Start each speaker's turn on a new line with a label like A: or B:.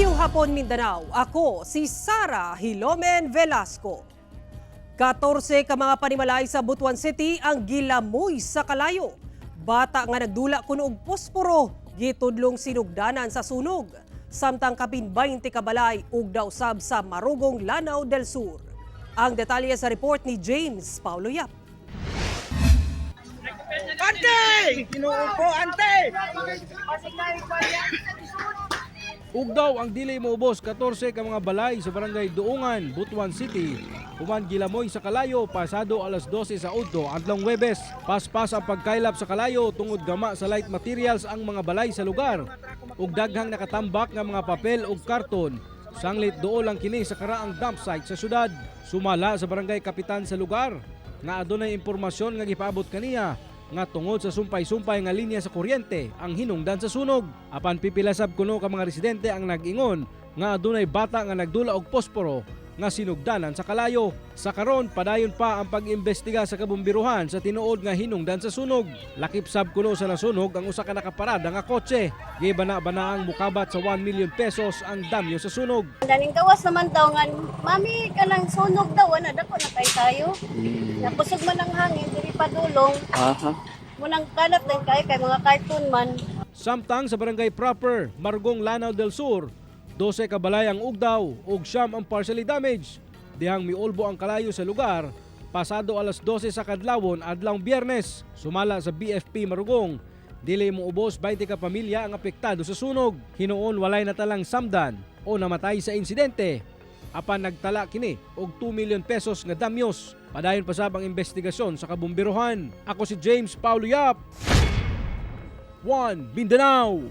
A: Maayong hapon, Mindanao. Ako si Sara Hilomen Velasco. 14 ka mga panimalay sa Butuan City ang gilamoy sa kalayo. Bata nga nagdula kuno og posporo, gitudlong sinugdanan sa sunog. Samtang kapin 20 ka balay ug usab sa Marogong, Lanao del Sur. Ang detalye sa report ni James Paulo Yap.
B: Ante! Ginoo ko, ante!
C: Ugdaw ang dili moubos 14 ka mga balay sa Barangay Duungan, Butuan City. Human gilamoy sa kalayo pasado alas 12 sa udto adlong Webes. Paspas ang pagkaylap sa kalayo tungod gama sa light materials ang mga balay sa lugar. Ug daghang nakatambak nga mga papel ug karton. Sanglit duol lang kini sa karaang dump site sa syudad. Sumala sa barangay kapitan sa lugar nga adunay impormasyon nga gipaabot kaniya nga tungod sa sumpay-sumpay nga linya sa kuryente ang hinungdan sa sunog. Apan pipila sab kuno ka mga residente ang nag-ingon nga adunay bata nga nagdula og posporo nga sinugdanan sa kalayo. Sa karon, padayon pa ang pag-imbestiga sa kabumbiruhan sa tinuod nga hinungdan sa sunog. Lakip sab kuno sa nasunog ang usa ka nakaparada nga kotse. Gibana-bana ang mukabat sa 1 million pesos ang damyo sa sunog.
D: Daning gawas naman daw nga, "Mami, kanang sunog daw," ana, dako na kay tayo. Nakusog man ang hangin, diri padulong. Munang kalat din kay kay mga cartoon man.
C: Samtang sa barangay proper, Margong, Lanao del Sur, 12 ka balay ang ugdaw ug 9 ang partially damaged. Dihang miulbo ang kalayo sa lugar pasado alas 12 sa kadlawon adlawng Biyernes. Sumala sa BFP Marugong, dili moubos 20 ka pamilya ang apektado sa sunog. Hinuon walay natalang samdan o namatay sa insidente. Apan nagtala kini og 2 million pesos nga damyos. Padayon pa sab ang investigasyon sa kabumbiruhan. Ako si James Paulo Yap. 1 Mindanao.